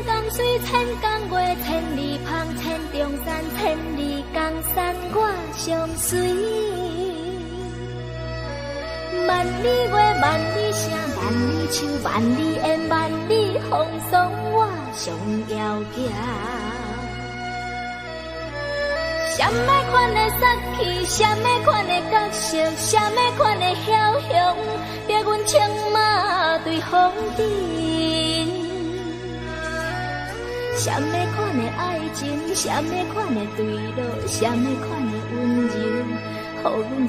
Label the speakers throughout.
Speaker 1: 江水，千江月，千里芳，千重山，千里江山我相隨。萬里月，萬里聲，萬里樹，萬里煙，萬里風霜，我上枵行。啥物款的殺氣，啥物款的角色，啥物款的梟雄，逼阮策馬對風塵。啥物款的愛情，啥物款的墜落，啥物款的溫柔，予阮日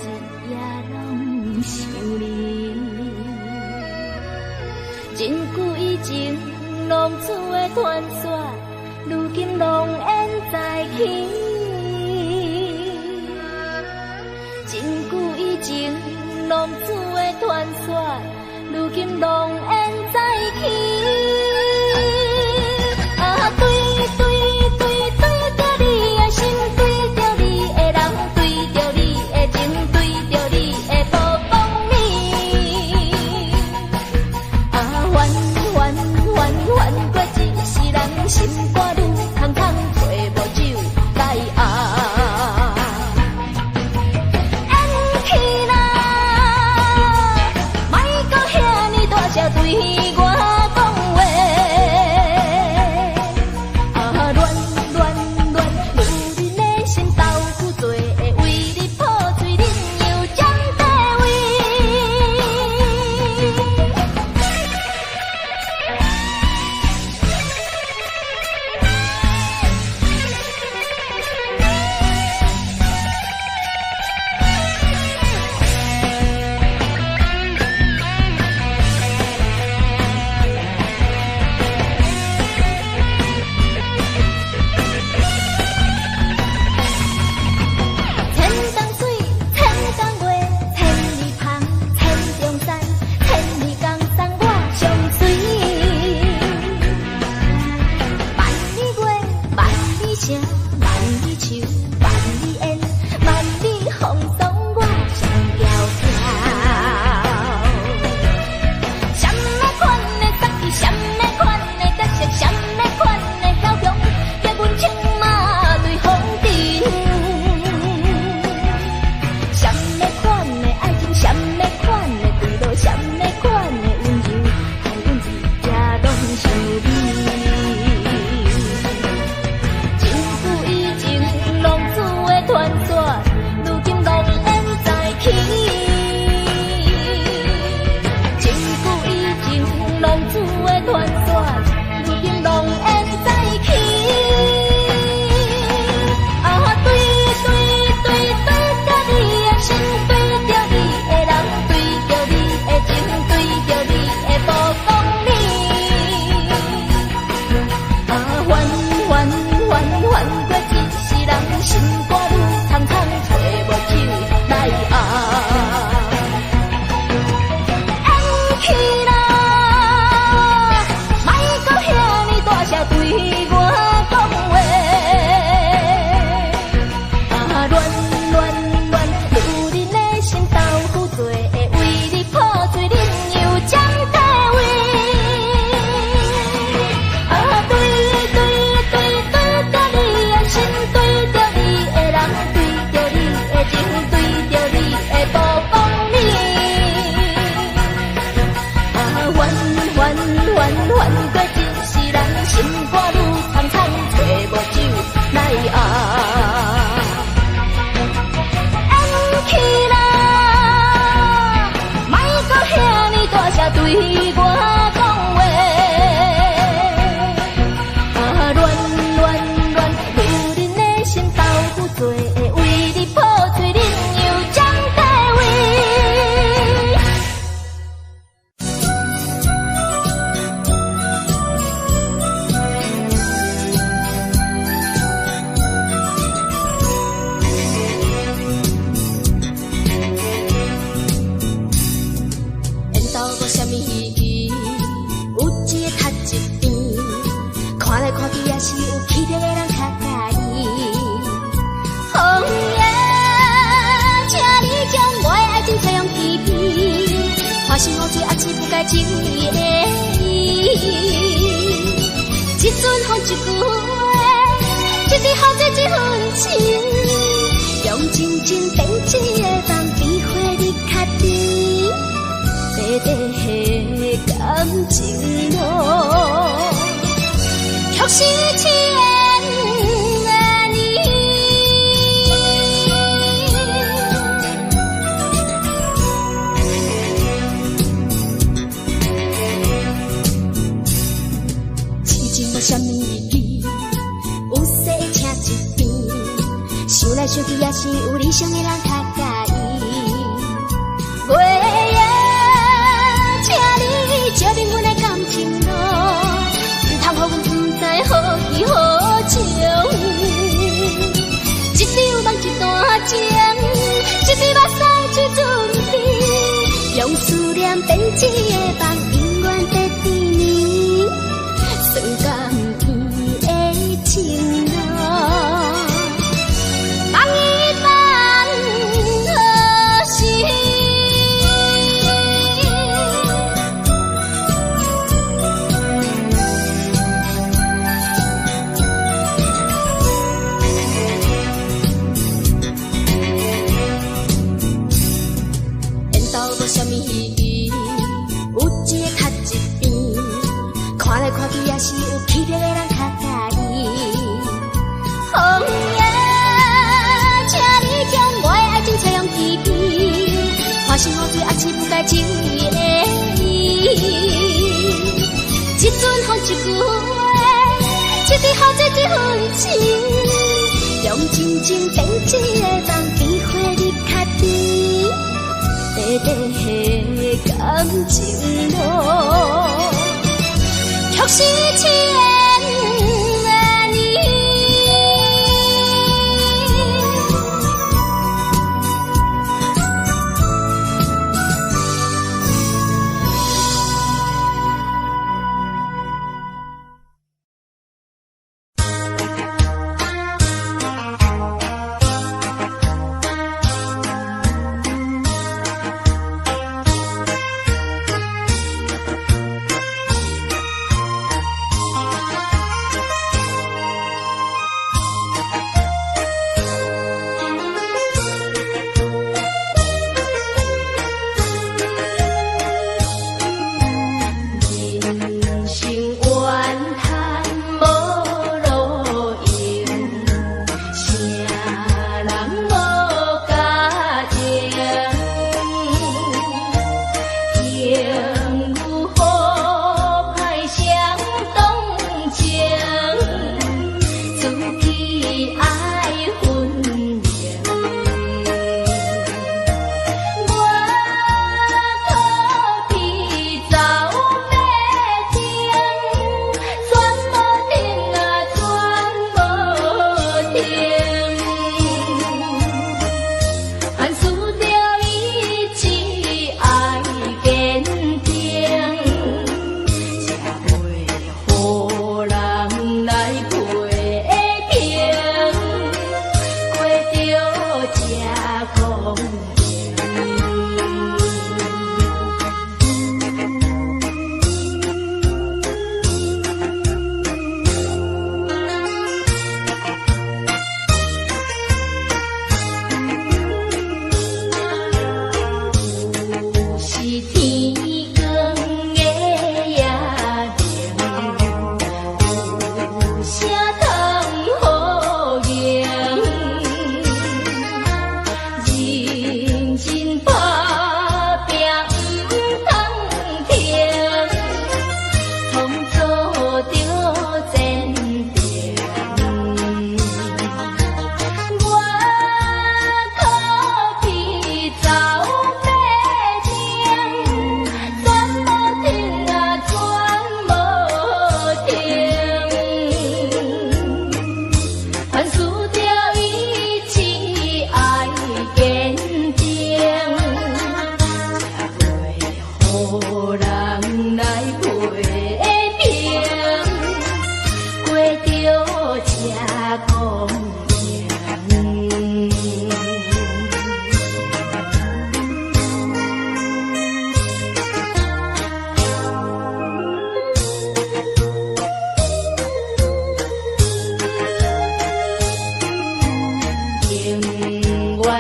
Speaker 1: 夜攏想你。真久以前，浪子的傳說，如今濃煙再起。真久以前，浪子的傳說，如今濃煙再起。啊，對對對對著你的心，對著你的人，對著你的情，對著你的無講理。啊，煩煩煩煩過一世人，心肝愈空空，揣無酒來紅。緣去啦，莫閣遐爾大聲對我講話。啊，亂亂亂，女人的心豆腐做的，為你破碎，恁又占地位。千江水，千江月，千里芳，千重山，千里江山我相隨。萬里月，萬里聲，萬里樹，萬里煙，萬里風霜我上枵行。啥物款的殺氣，啥物款的角色，啥物款的梟雄，逼阮策馬對風塵。啥物款的愛情，啥物款的墜落，啥物款的溫柔，予阮日夜攏想你。真久以前，浪子的傳說，如今濃煙再起。真久以前，浪子的傳說，如今濃煙再起。啊，對對對對著你的心，對著你的人，對著你的情，對著你的無講理。啊，煩煩煩煩過一世人，心肝愈空空，揣無酒來紅。緣去啦，莫閣遐爾大聲對我講話。啊，亂亂亂，女人的心豆腐做的，為你破碎，恁又占地位。啊，對對對對著你的心，對著你的人，對著你的情，對著你的無講理。啊，煩煩煩煩過一世人，心肝愈空空，揣無酒來紅。緣去啦，莫閣遐爾大聲對我講話。啊，亂亂亂，女人的心豆腐做的，為你破碎，恁又占地位。
Speaker 2: 緣投無啥物稀奇，有一个讀一邊，看來看去也是有氣質的人較佮意。風呀，請你將我的愛情這樣欺騙，花心予醉，也是不該情意的伊。一陣予一句話，一支予做一份情，用真情編織的夢，比花蜜較甜，短短的感情路，卻是千年。痴情無啥物意義，有勢請一邊，想來想去也是有理想的人較佮意。月夜，請你照明阮的感情路，毋通予阮毋知何去何從。一場夢一段情，一滴目屎一陣甜，用思念編織的夢，永遠得甜蜜。酸甘甜的情路，放伊放何時？緣投無啥物意義，有一个較一邊，看來看去也是有起的人較佮意。風夜，請你將我的愛情採用記記，歡喜予醉，也是不該情的意。一陣予一句話，一支予做一份情，用真情編織的夢，比花蜜較甜。短短的感情路，卻是千年。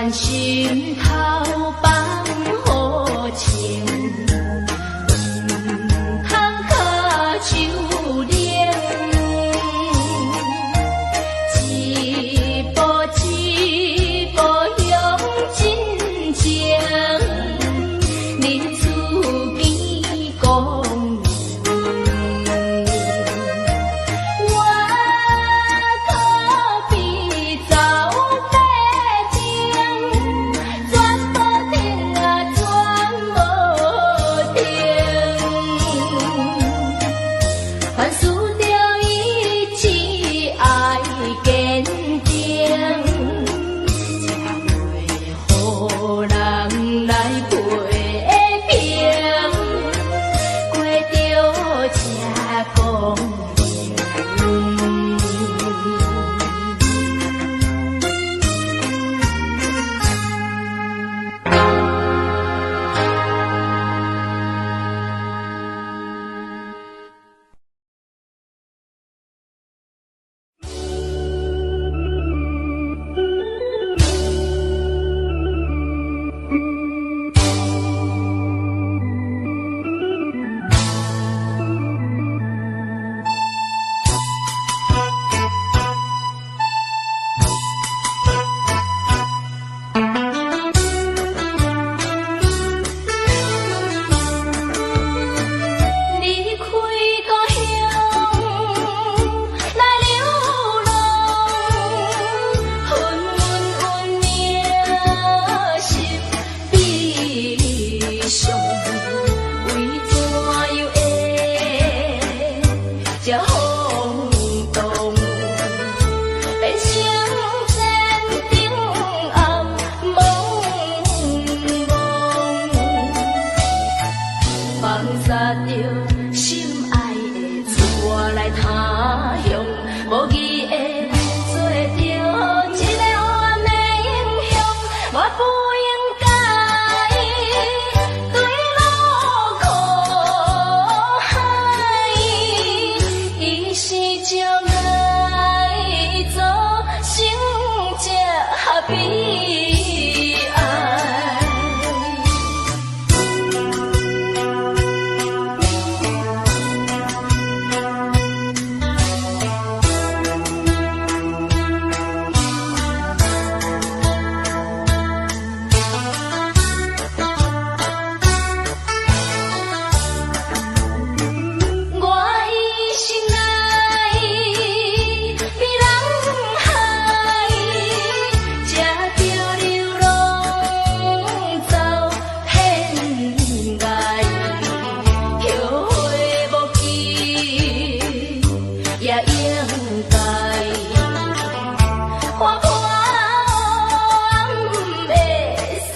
Speaker 2: 願心頭放予情，毋通跤手冷。一步一步向真情，日出見光明。我可比走白丁，轉無停啊，轉無停。凡事著意志愛堅定，才袂予人來批評，過著這光榮。離開故鄉來流浪，阮阮命心悲傷，為怎樣會這風動，變成前程暗濛濛。放殺著心愛的出外來他鄉，無義的做著一个黑暗的英雄，我不應該墜落苦海，伊是將來造成這悲哀。我一生來比人海，才著流浪走天涯，後悔無及也應該。看破黑暗的世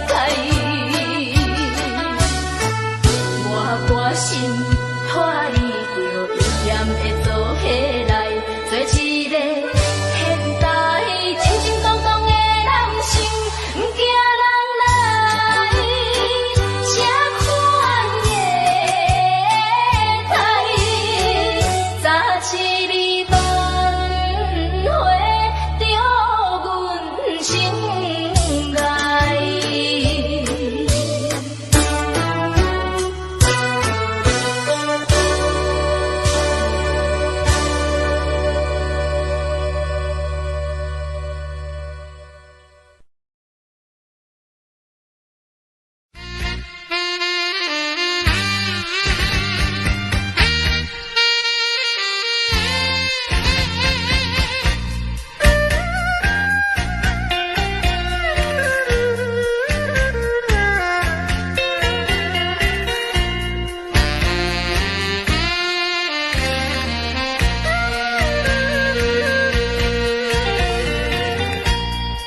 Speaker 2: 界，我甘心脫離著危險的做伙來，做一個現代正正當當的男性，毋驚人來這款的待，早知你挽回著阮心愛。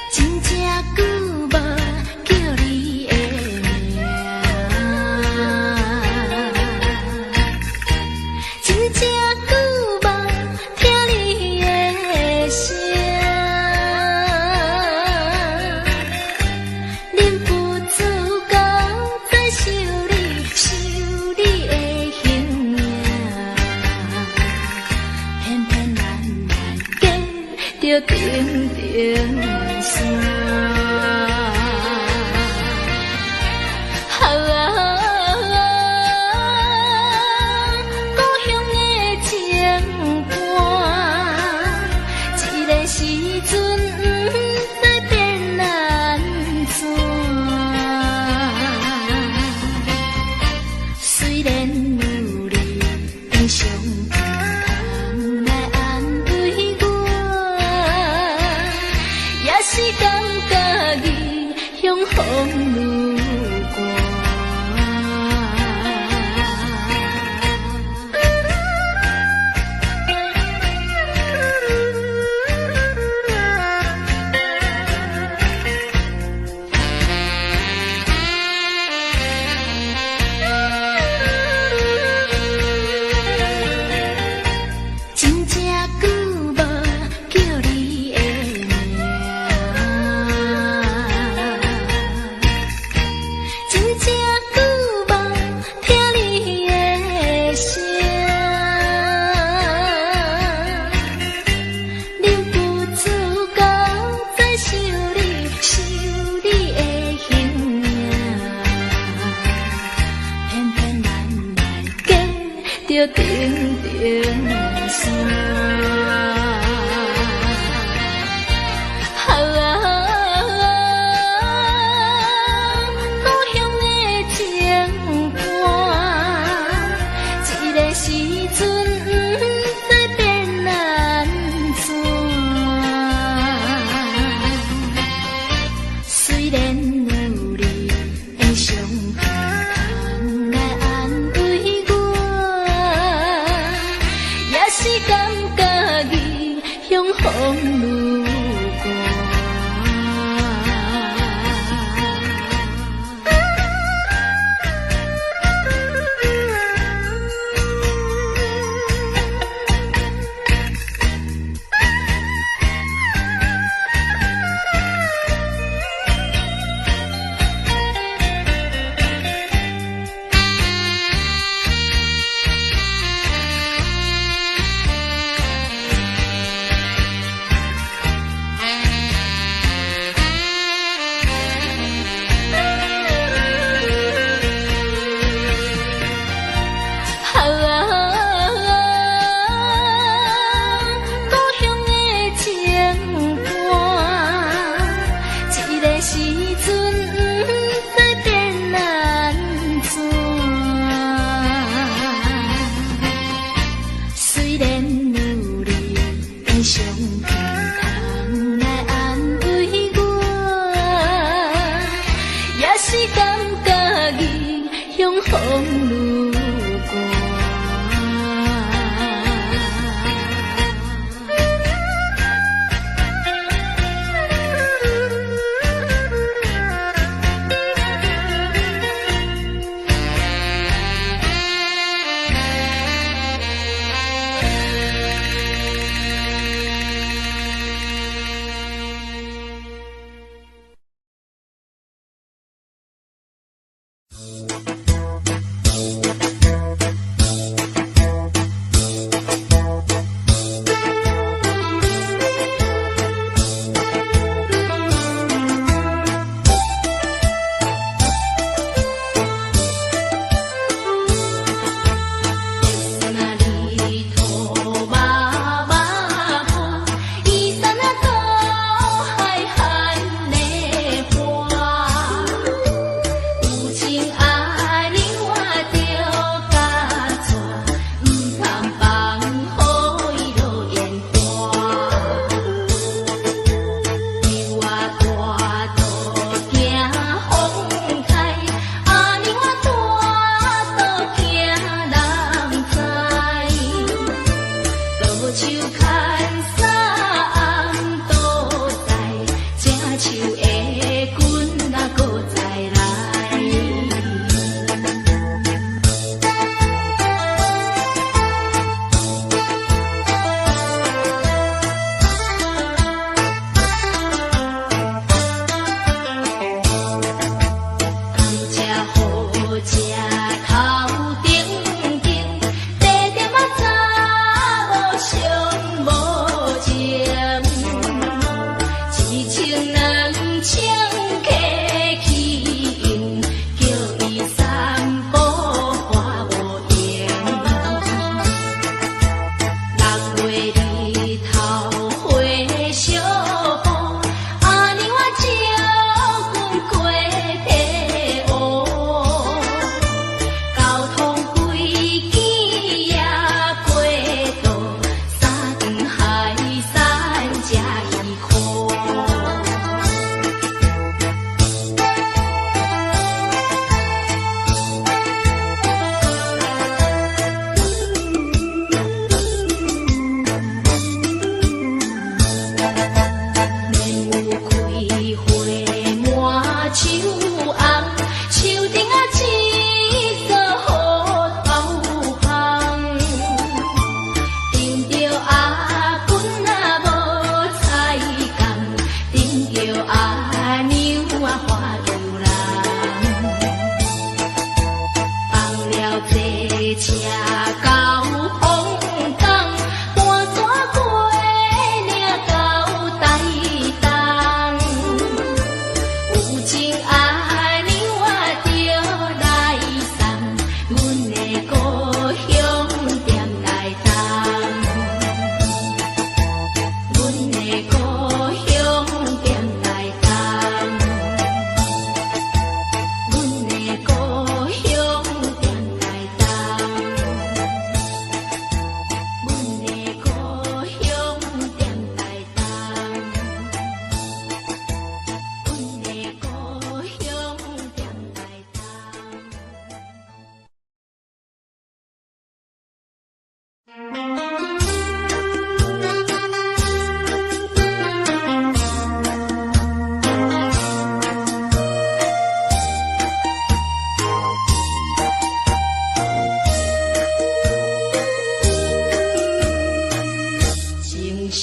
Speaker 2: 真正久無叫你的名，真正久無聽你的聲，忍不住閣再想你，想你的形影，偏偏咱來見著定定。
Speaker 1: 山。啊，故鄉的情歌，一個時陣不知變按怎。雖然有你的傷痛來安慰我，也是感覺異鄉風愈寒。真正久無叫你的名，真正久無聽你的聲，忍不住閣再想你，想你的形影，偏偏咱來隔著重重山。啊，故鄉的情歌，一個時陣不知變按怎。雖然有你的傷痛來安慰我，也是感覺異鄉風愈寒。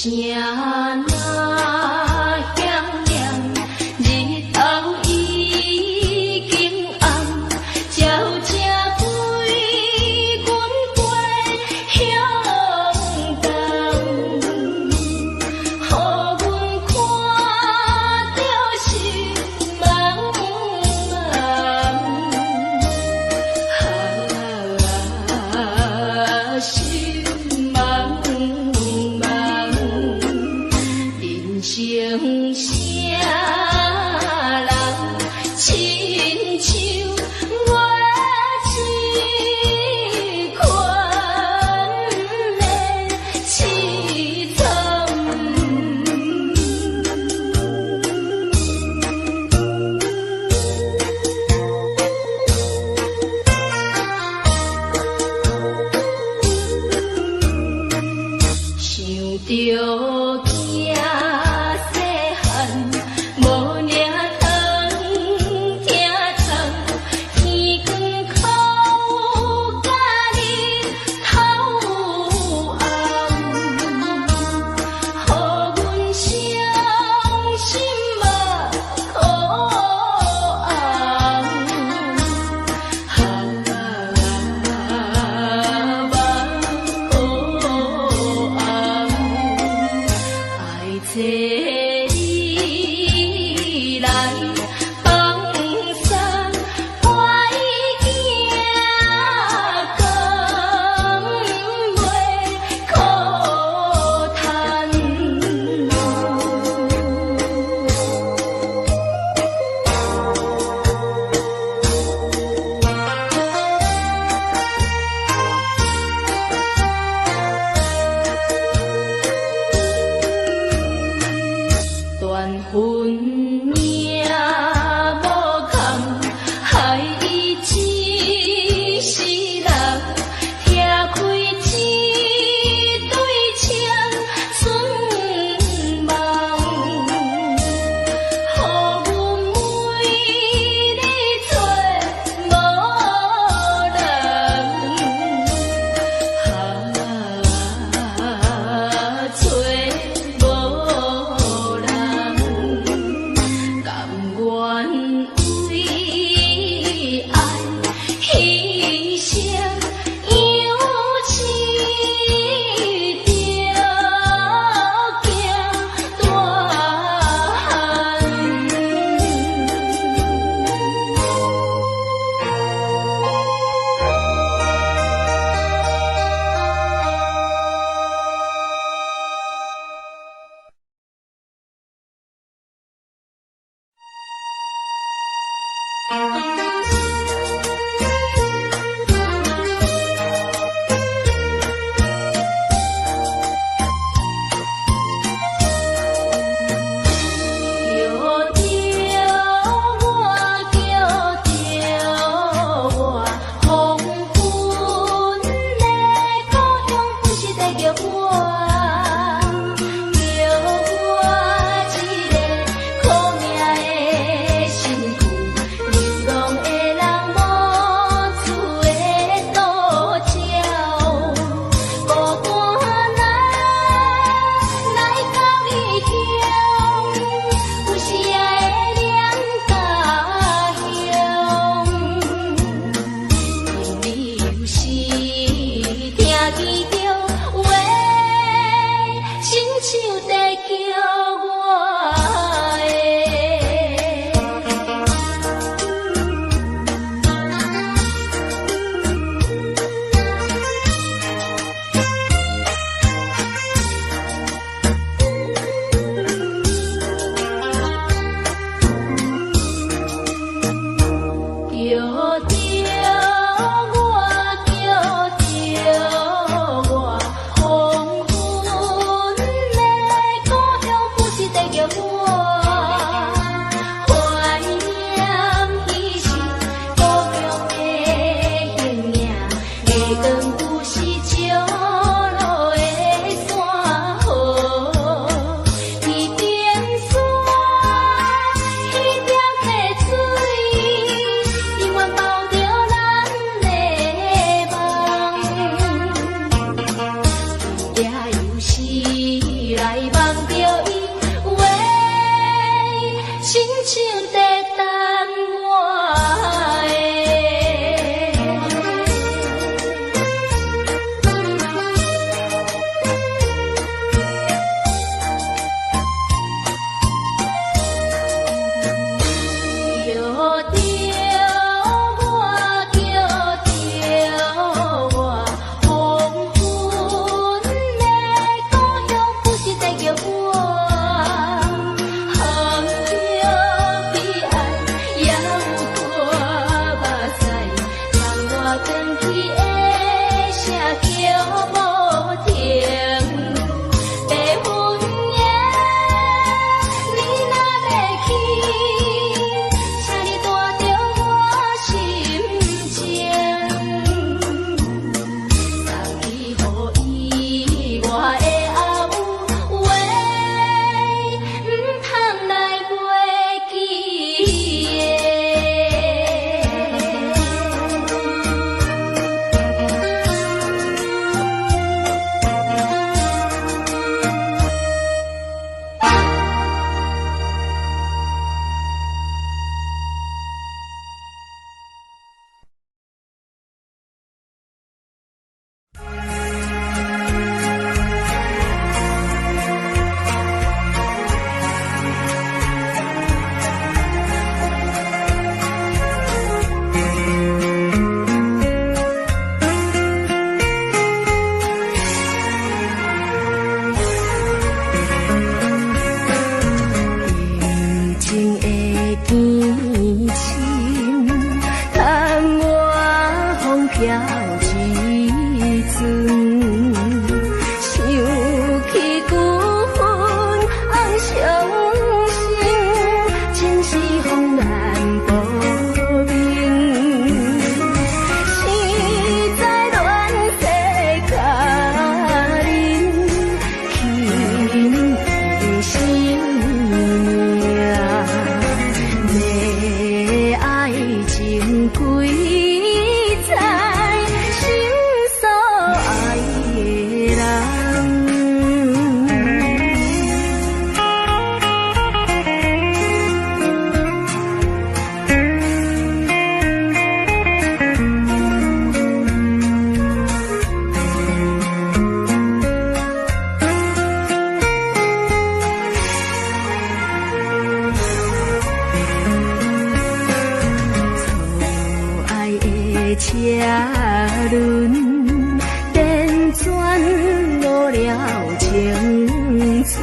Speaker 2: 聲若響亮，日頭已經暗，鳥聲飛阮飛向東，予阮看著心茫茫，啊，心茫茫，人生啥人親像我這款的凄慘。想著囝細漢，無領糖，疼痛，天光哭甲日頭暗，予阮傷心目眶紅，啊，目眶紅。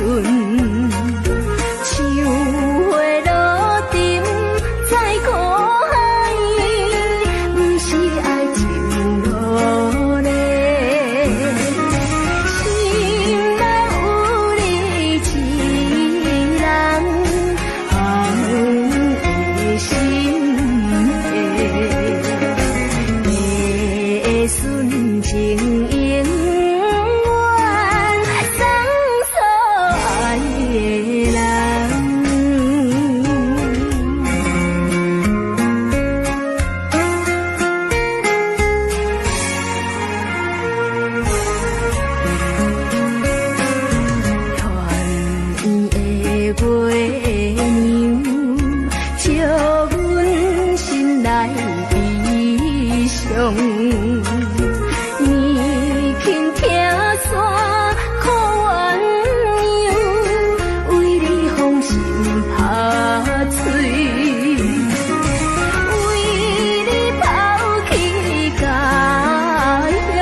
Speaker 2: 陣，像花落沉在苦海，毋是愛情落咧。心內有你一人，紅的心的，純情永遠送所愛的人。團圓的月娘，照阮心內悲傷。年輕拆散苦鸳鸯，為你風心拍碎，為你拋棄家鄉，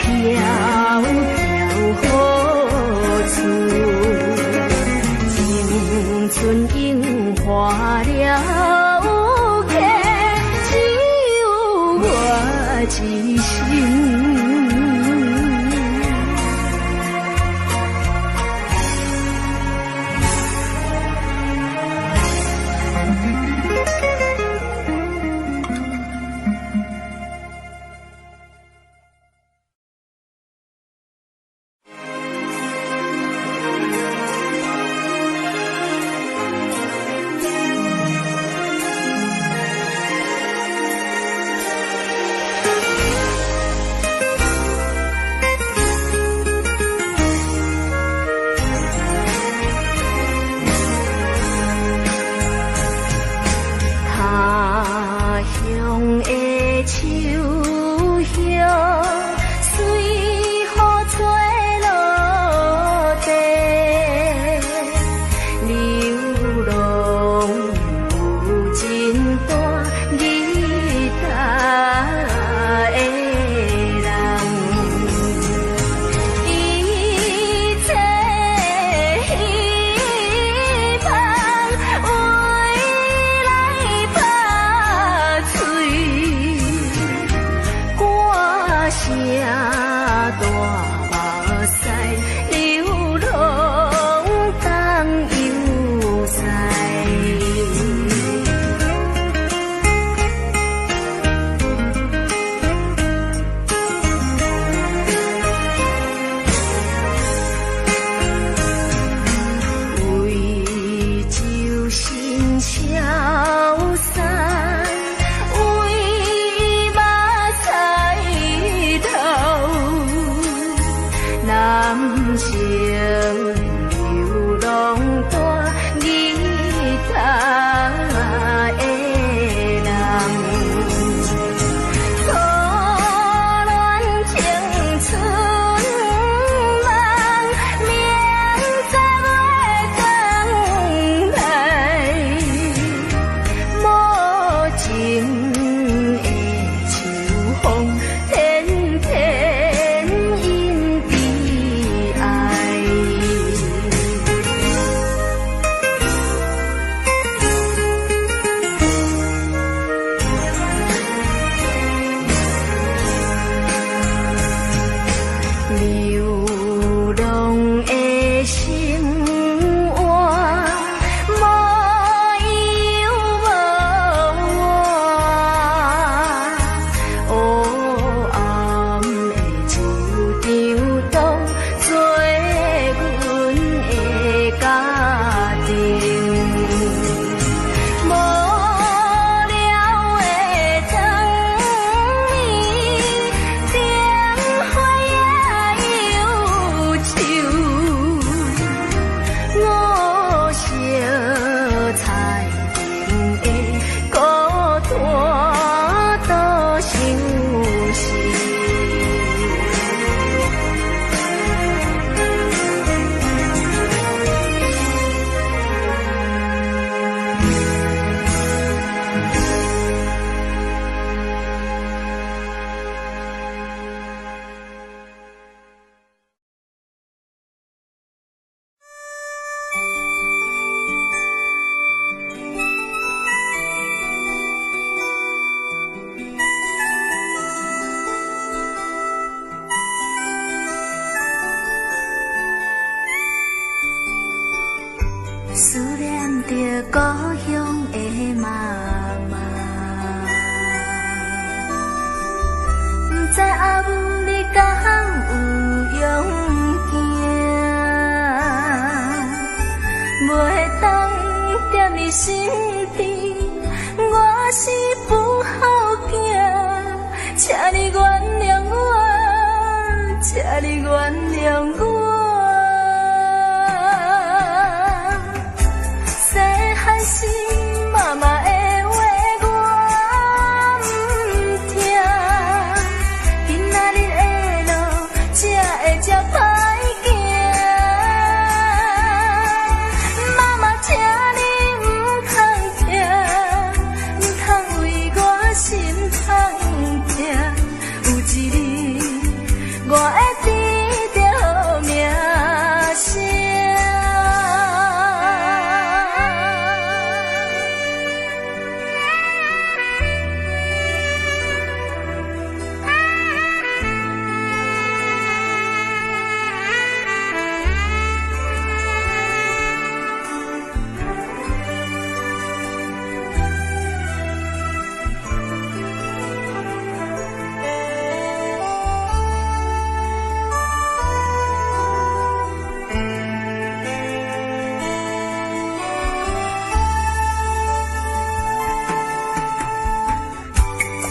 Speaker 2: 飄飄何處？青春永化了客，只有我一身。他鄉的樹葉隨雨吹落地，流浪有真大日大的人，一切希望為來拍碎，歌聲大目屎，流浪東遊西。貴州新蕭山，為目屎流，南城流浪大日大的人，初戀青春夢，明早欲轉來，無情的秋風，偏偏引悲哀。
Speaker 1: 思念著故鄉的媽媽。毋知阿母你敢有勇行，袂當踮你身邊，我是不孝囝，請你原諒我，請你原諒我。細漢時媽媽的話我毋聽，今仔日的路才會這歹行。媽媽，請你毋通疼，毋通為我心痛疼。有一日我會得著好名聲。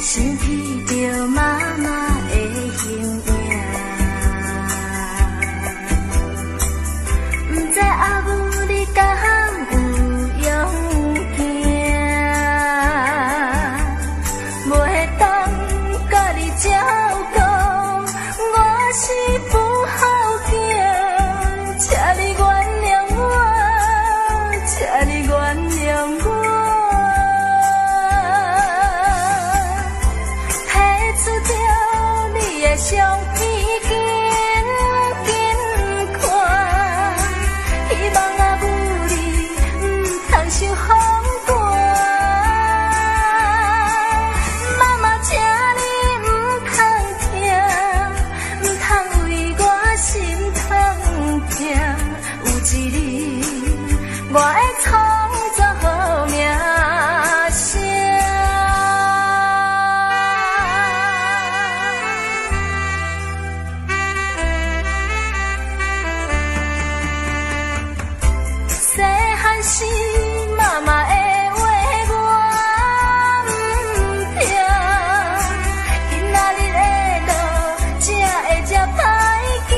Speaker 1: 想起著媽媽的形影，毋知阿母你敢有勇行，袂當佮你照顧，我是不孝囝，請你原諒我，請你原諒我。提出著你的相片，緊緊看，希望阿母你毋通受風寒。媽媽，請你毋通疼，毋通為我心痛疼。有一日我會創造好名聲。細漢時媽媽的話我毋聽，今仔日的路才會這歹行。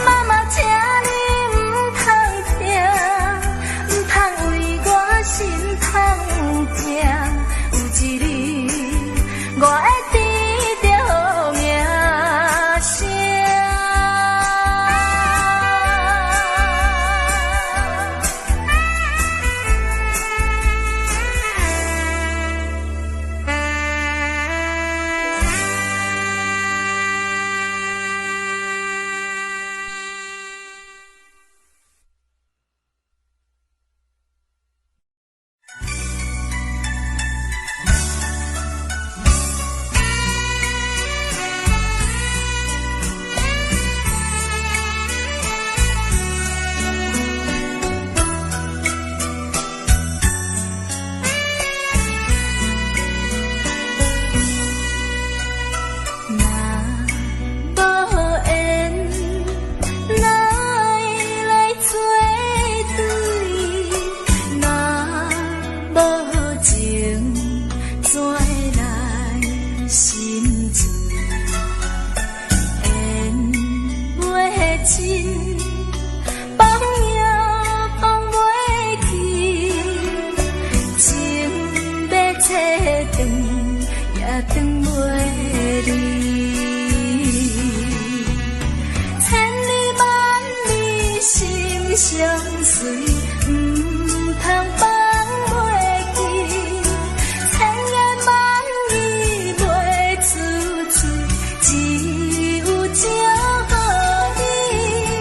Speaker 1: 媽媽，請你毋通疼，毋通為我心痛疼。有一日我會得著好名聲。若無緣，哪會來做對？若無情，怎會來心醉？緣袂盡，放也放袂去，情欲切斷也斷袂離。千里萬里心相隨，毋通放袂記。千言萬語袂出嘴，只有祝予你。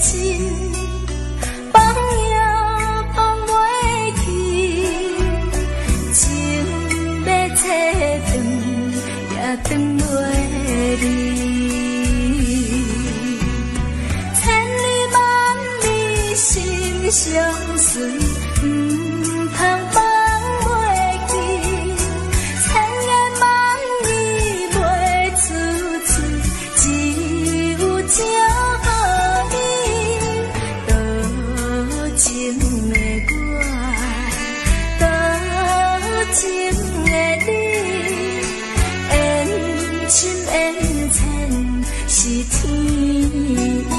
Speaker 1: 真，放也放袂去，情欲切断也断袂离。千里万里心相随，毋通放袂记。千言万语袂出嘴，只有祝予你。多情的我，多情的你，緣深緣淺是天意。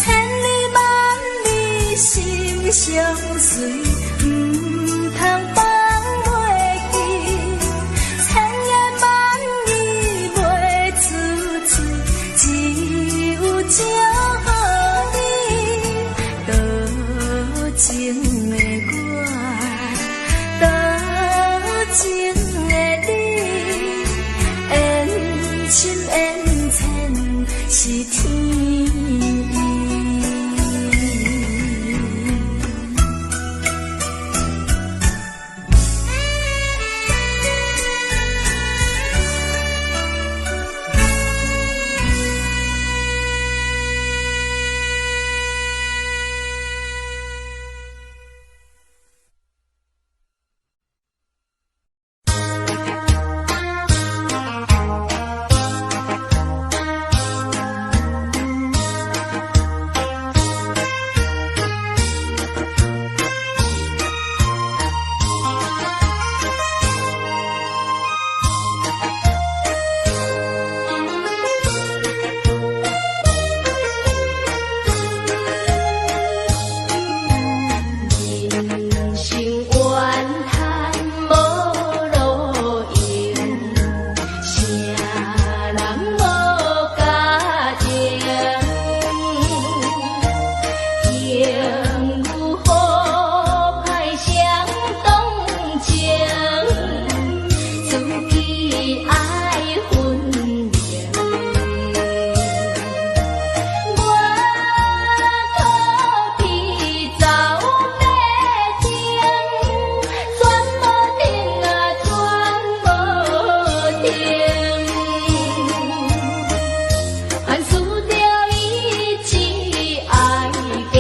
Speaker 1: 千里萬里心相隨，毋通放袂記。千言萬語袂出嘴，只有祝予你。多情的我，多情的你，緣深緣淺是天意。
Speaker 2: 人生怨叹無路用，啥人無家庭？幸有好歹相同情，自己愛分明。我苦比走馬灯，轉無停啊，轉無停。凡事著意志愛堅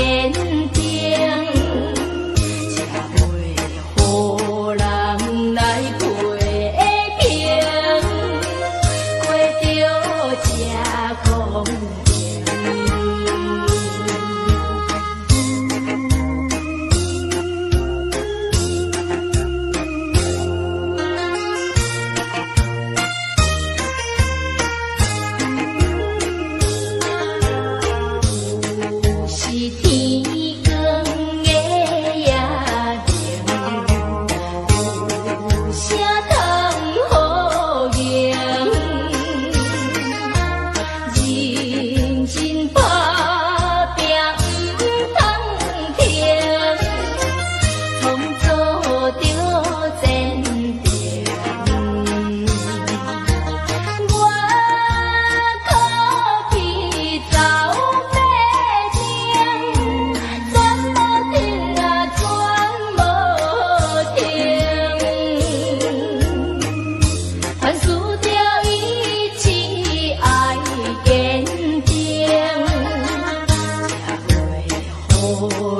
Speaker 2: 定，才袂予人來批評，過著這光景。有時天光的夜明，有聲通予贏，認真打拼毋通停，創造著前程。我苦比走馬燈，轉無停啊，轉無停。凡事著意志愛堅定，才袂予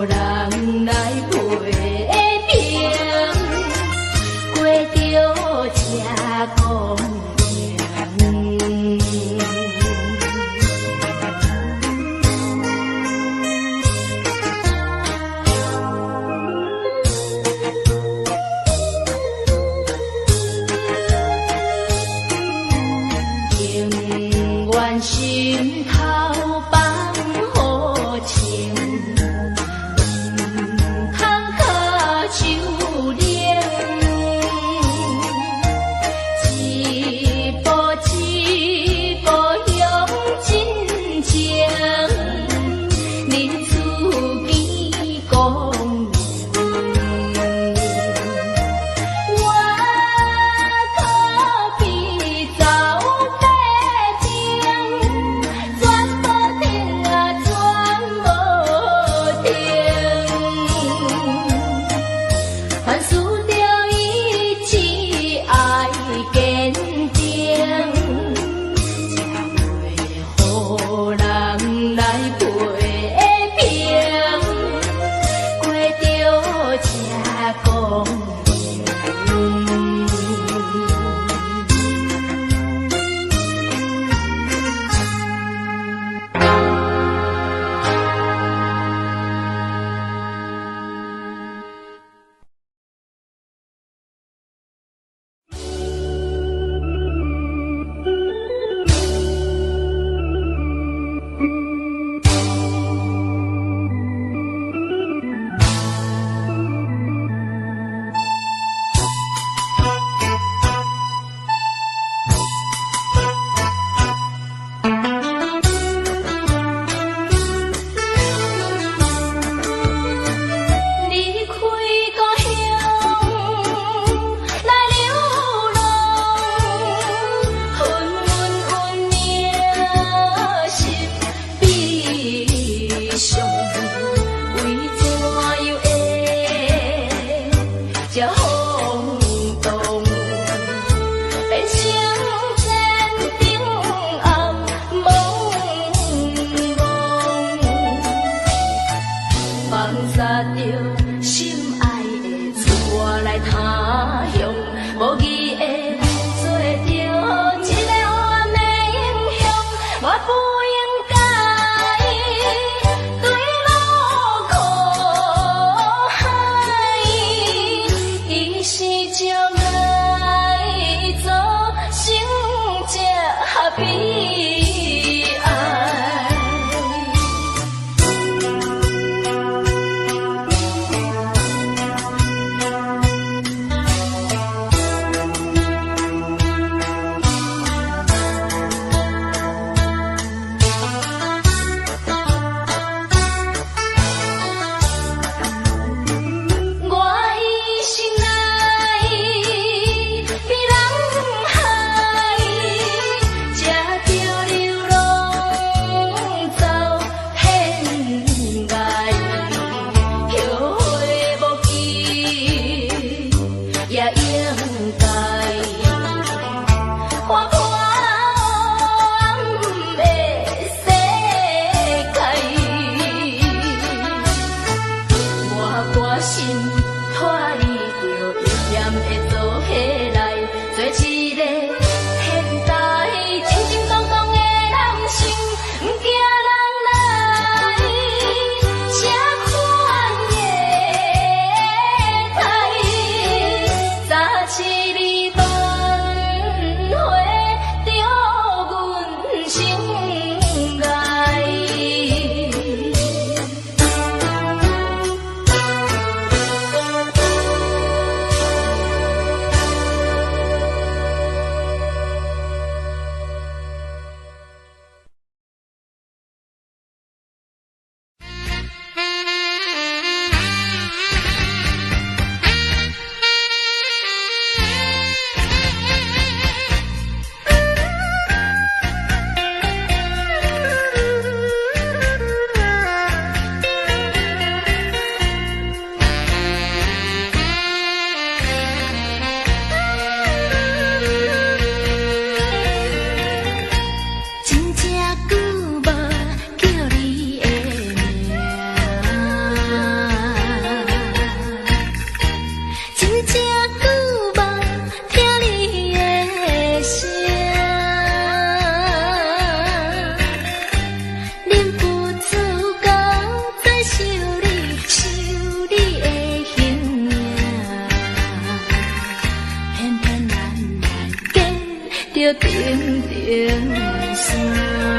Speaker 2: 人來批評，過著這光景。心頭放予情，毋通跤手冷。一步一步向真情，日子見光明。我可比走馬燈，轉無停啊，轉無停。凡事著意志愛堅定，才會予人來批評，過著這光明。離開故鄉來流浪，昏昏運命心悲傷，為怎樣會這風動，變成前程暗濛濛。放殺著心愛的出外來他鄉，無義的做著一个黑暗的英雄，我不應該對路苦海，伊是將愛造成這悲哀。我一生來比人海，才著流浪走天涯，後悔無及也應該。看破黑暗的世界，我決心脫離著危險的做伙來，做一個現代正正當當的男性，毋驚人來這款的待，早起你挽回著阮心愛。真正久無叫你的名，真正久無聽你的聲，忍不住閣再想你，想你的形影，偏偏咱來隔著重重山。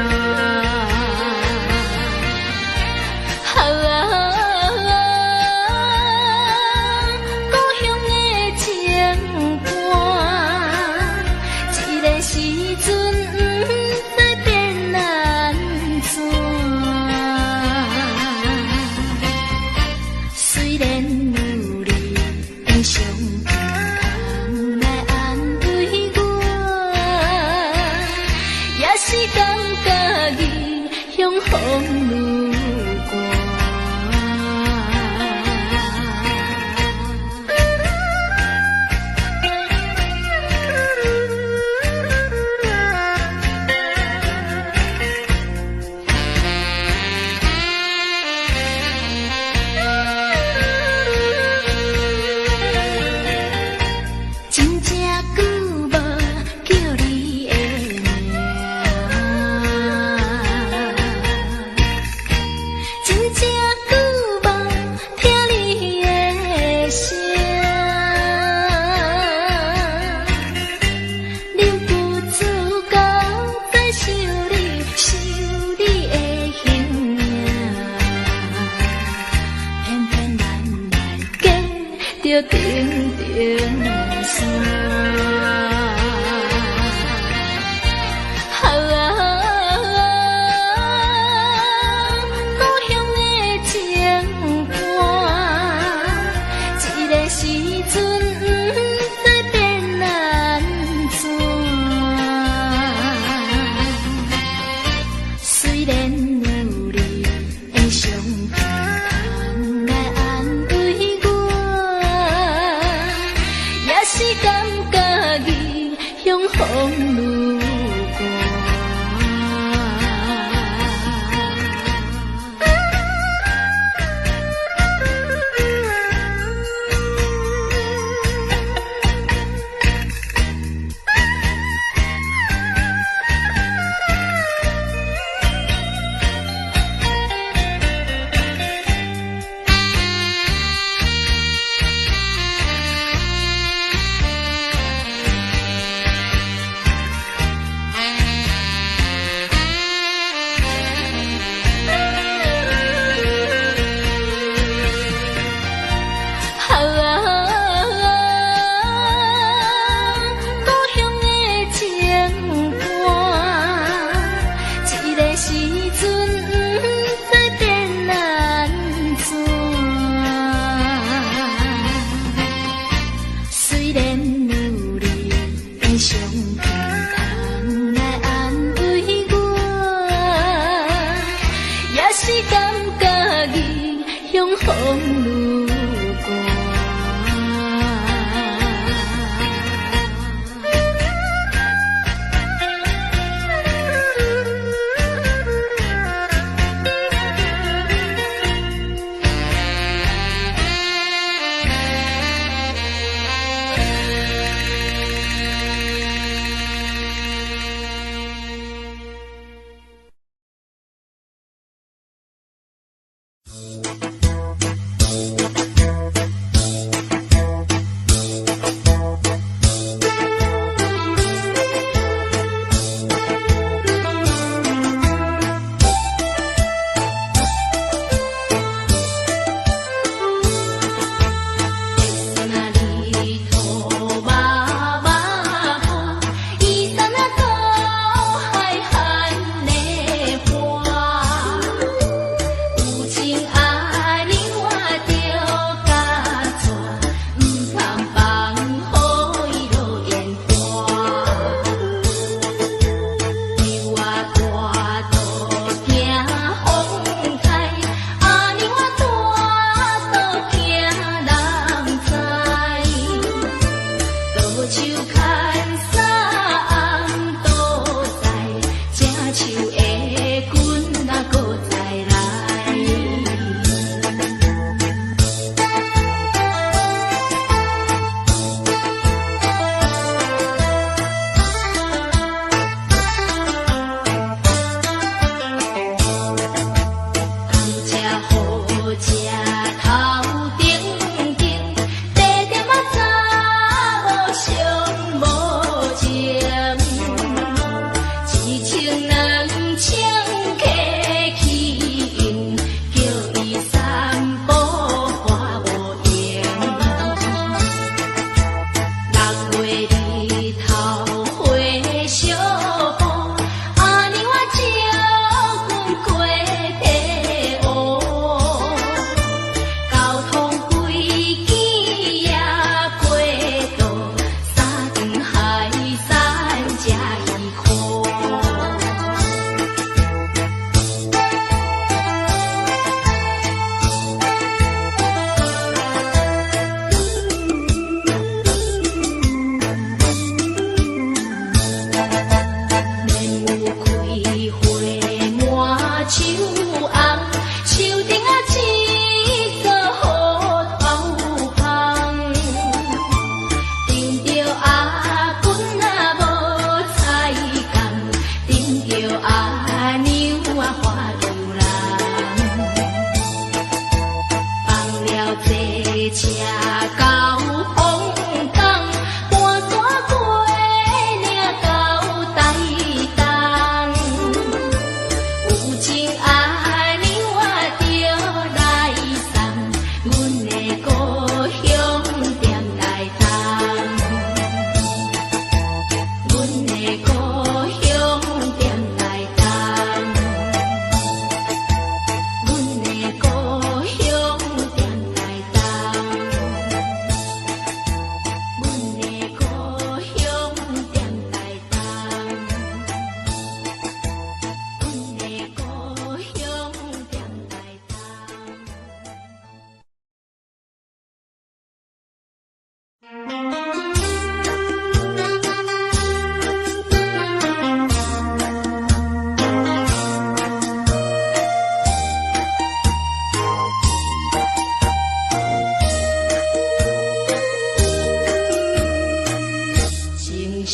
Speaker 2: 中風愈寒。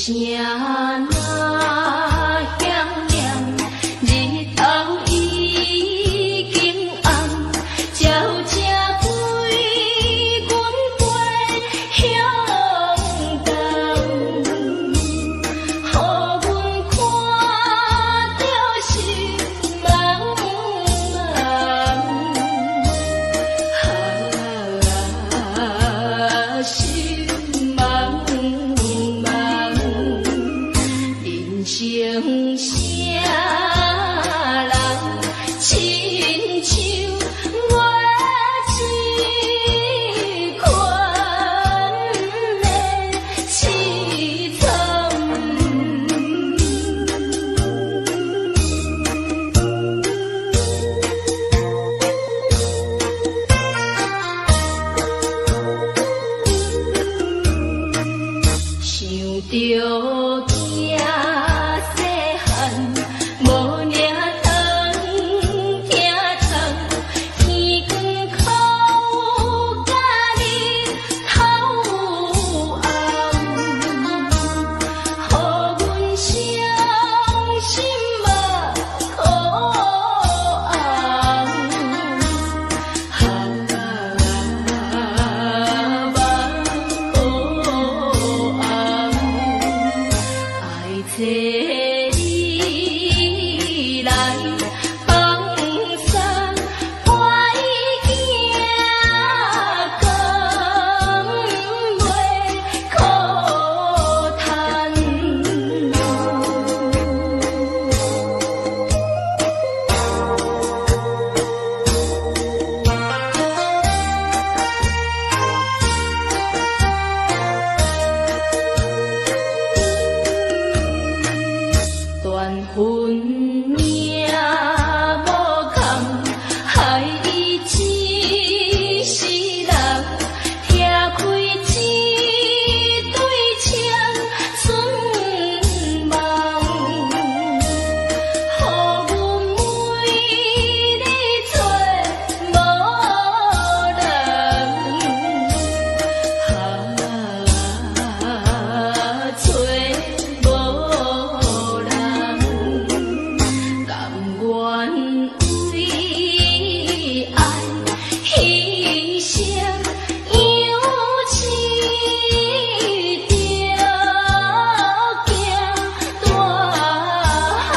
Speaker 1: 聲若響亮，日頭已經暗，鳥聲歸阮飛向東，予阮看著心茫茫，啊，心茫茫。人生啥人，親像我這款的凄慘。想著囝細漢，無領糖疼痛，耳光哭甲日頭暗，予阮傷心目眶紅，啊，目眶紅，愛找你來放送，歹囝甘袂苦趁。斷分命無空，害伊一世人，拆開一對青春夢，予阮每日找無人，啊，找無人，甘願為愛犧牲，養飼著囝大漢。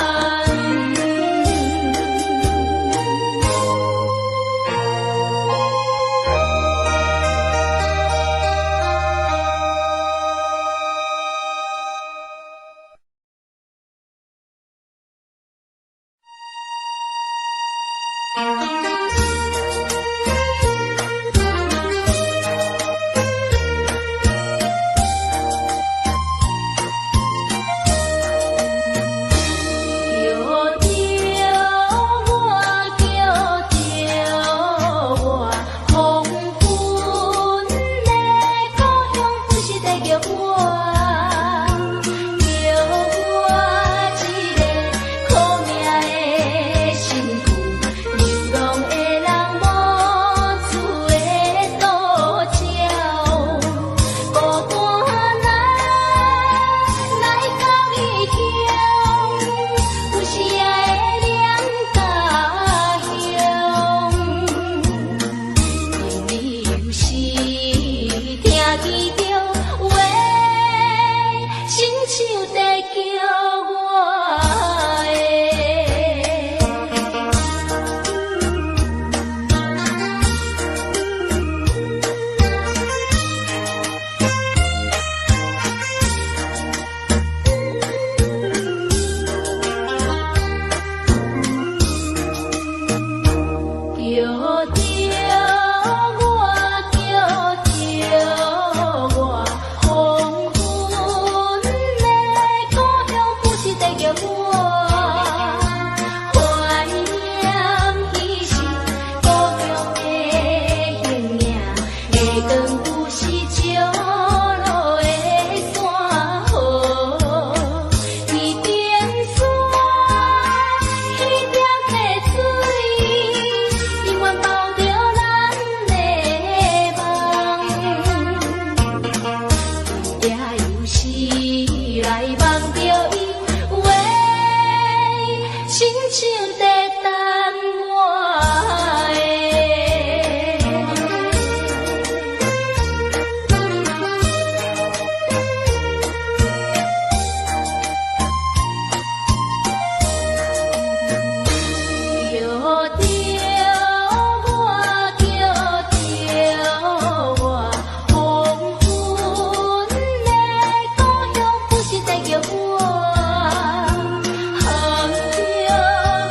Speaker 1: 叫著我，叫著我，黃昏的故鄉不是在叫我，叫我這个苦命的身軀，流浪的人無厝的倒鳥，孤單來來到異鄉，有時會念家鄉。因你有時聽見著話，親像在叫我的。叫著我，叫著我，黃昏的故鄉
Speaker 2: 望著伊話，親像在等我的。叫著我，叫著我，黃昏的故鄉不是在叫我，含著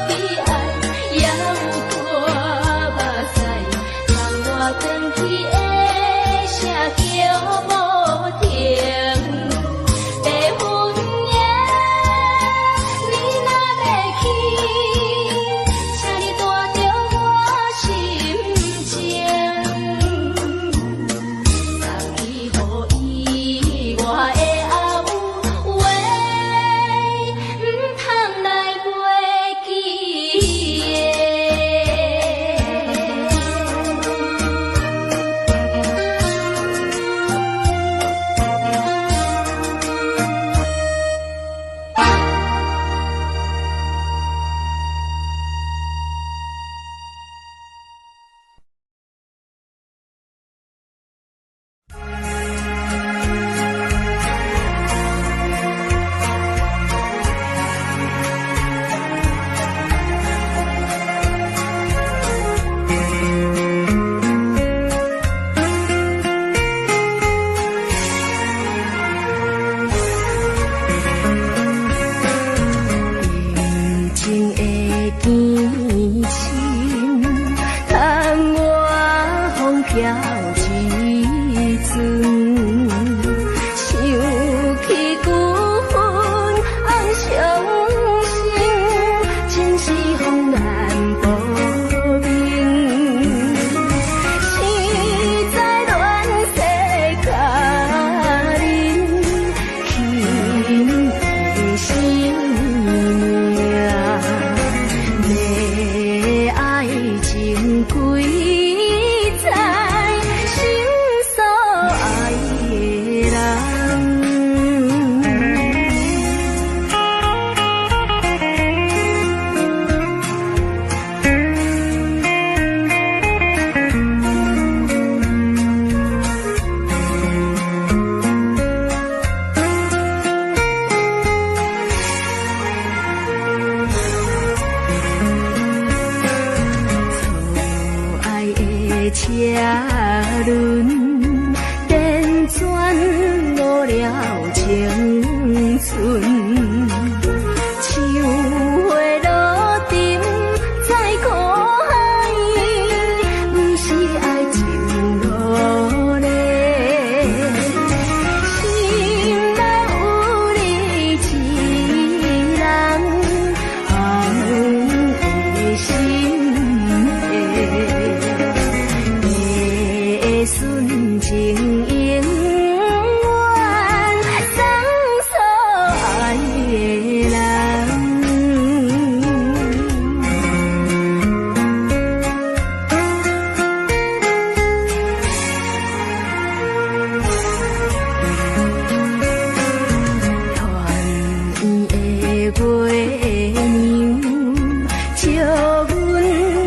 Speaker 2: 悲哀，也有掛目屎，送我轉去的聲叫無停。白雲耶，你若欲去，請你帶著我心情，送去予伊我的阿母話，毋通來袂記的。
Speaker 1: 感情的堅深，窗外風飄一陣，想起舊恨暗傷心，真是風難保命。實在亂世佳人，輕的生命。你愛情幾載，心所愛的人。錯愛的車輪，輾轉誤了青春。像花落沉在苦海，毋是愛情落咧。心內有你一人，紅的心的，純情永遠送所愛的人。團圓的月娘，照阮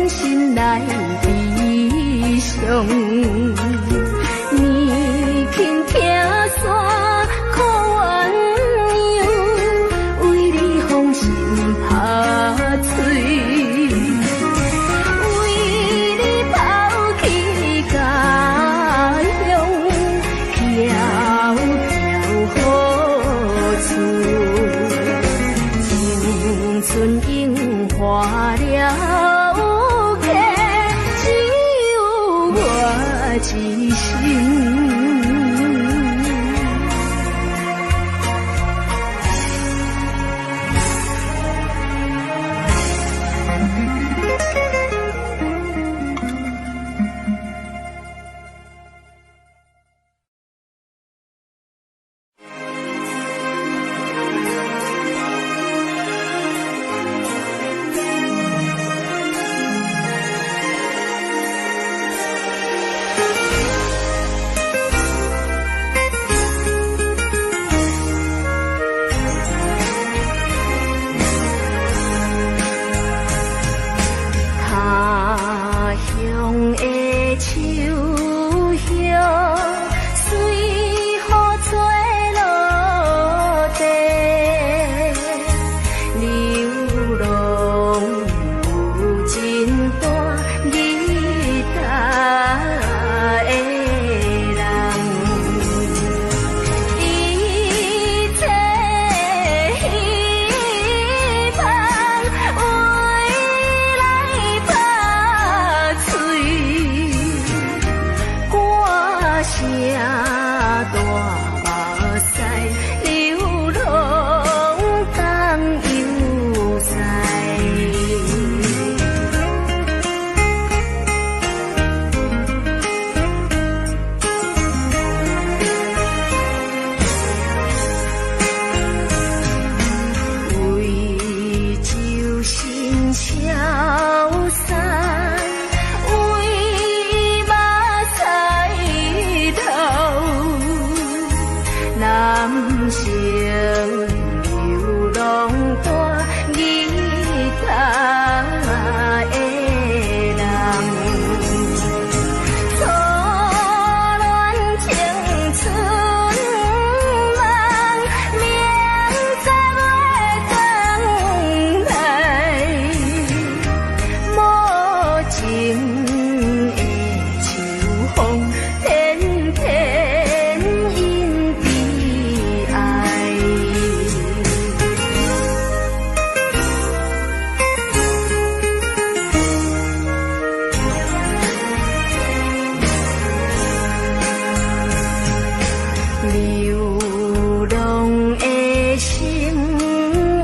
Speaker 1: 心內悲傷。年輕拆散苦鸳鸯，為你風心拍碎，為你拋棄家鄉，飄飄何處？青春永化了客，只有我一身。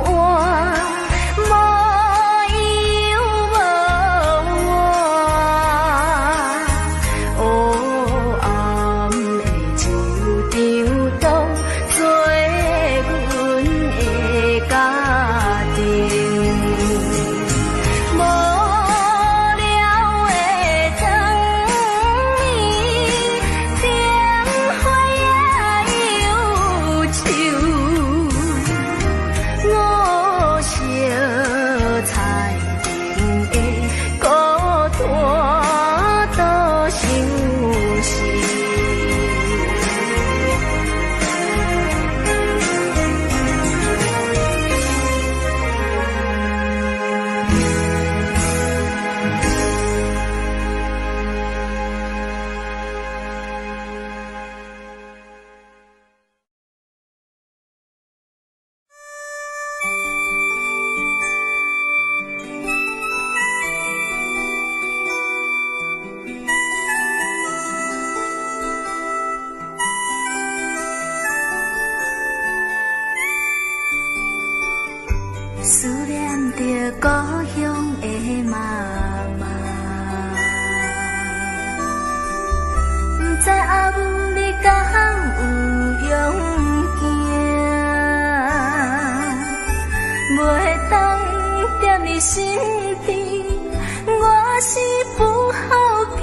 Speaker 1: 活，無憂無怨。黑暗的球場當做阮的家庭。無聊的燈暝，燈火也憂愁。五色彩燈的孤單倒相思。思念著故鄉的媽媽，毋知阿母你敢有勇行，袂當踮你身邊，我是不孝囝，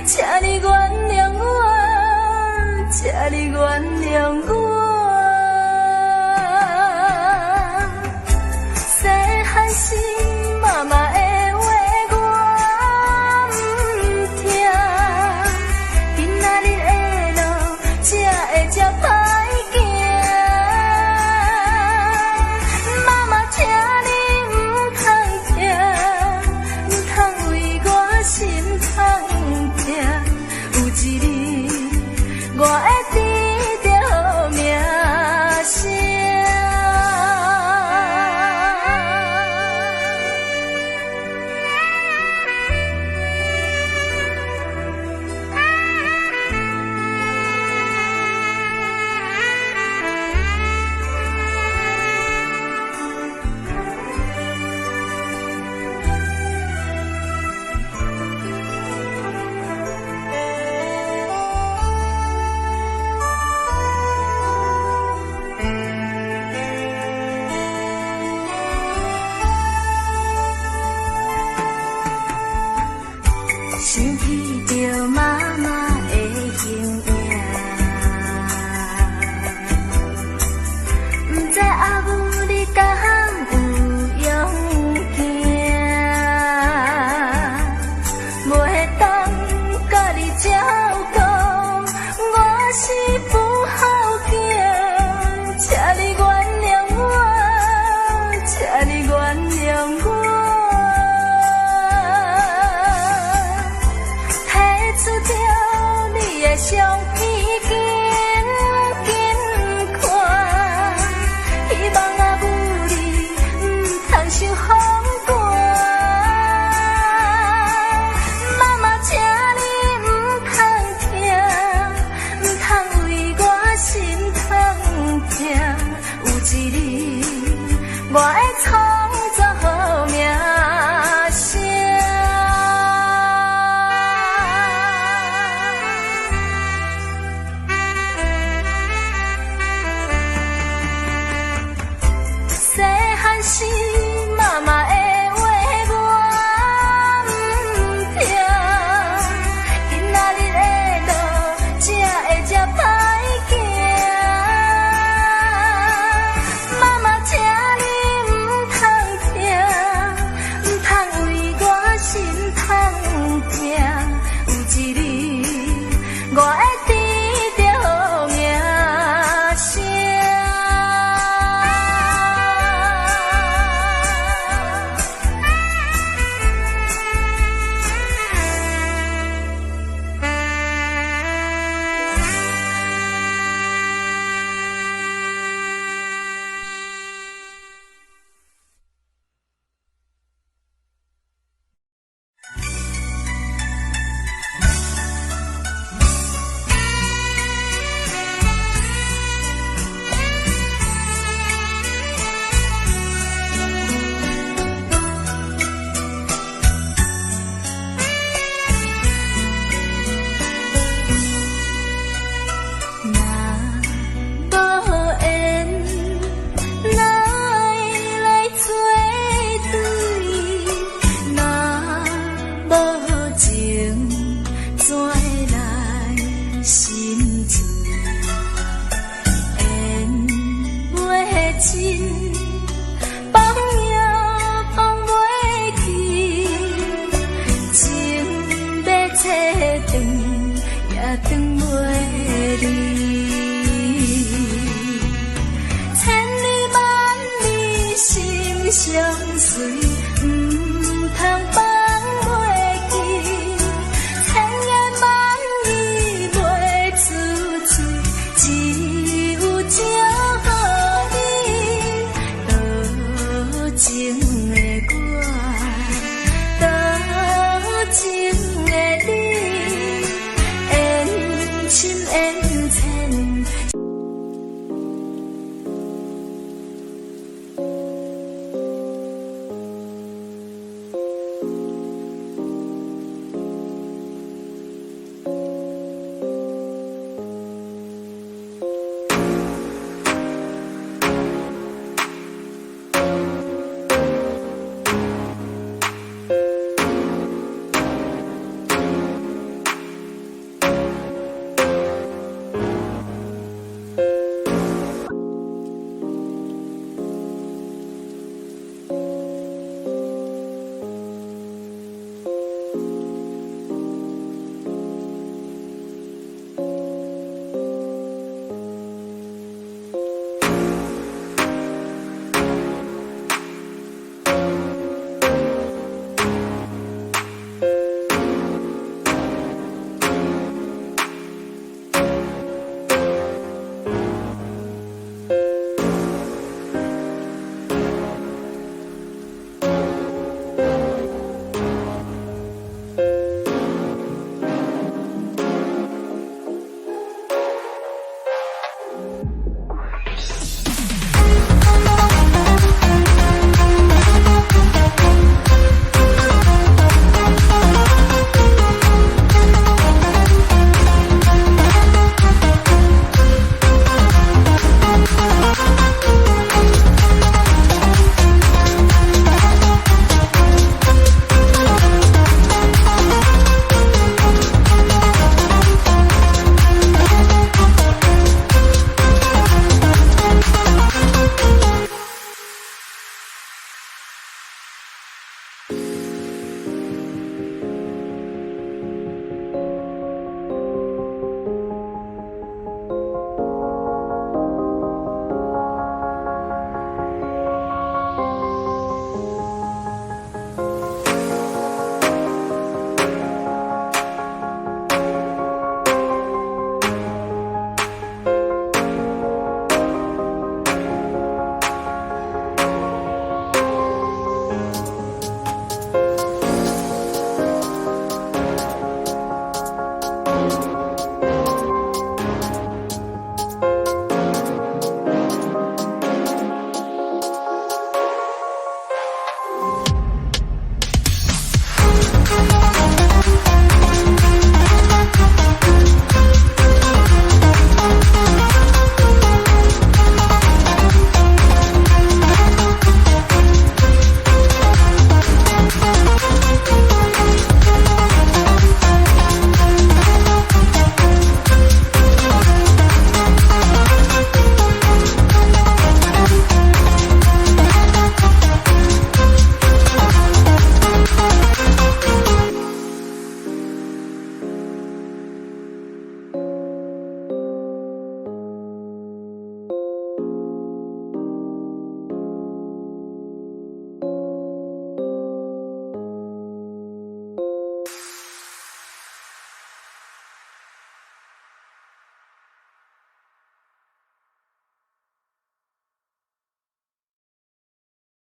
Speaker 1: 請你原諒我，請你原諒我。細漢時媽媽的話我毋聽，今仔日的路才會這歹行。媽媽，請你毋通疼，毋通為我心痛疼。有一日我會得著名聲。想起著媽媽的形影，毋知阿母你敢有勇行，袂當佮你照顧，我是不孝囝，請你原諒我，請你原諒我。提出著你的相片，緊緊看，希望阿母你毋通受風寒。媽媽，請你毋通疼，毋通為我心痛疼。有一日我會創造好名聲。細漢時媽媽的話我毋聽，今仔日的路才會這歹行。媽媽，請你毋通疼，毋通為我心痛疼。有一日我會得著名聲。真，放也放袂去，情欲切斷也斷袂離。千里萬里心相隨。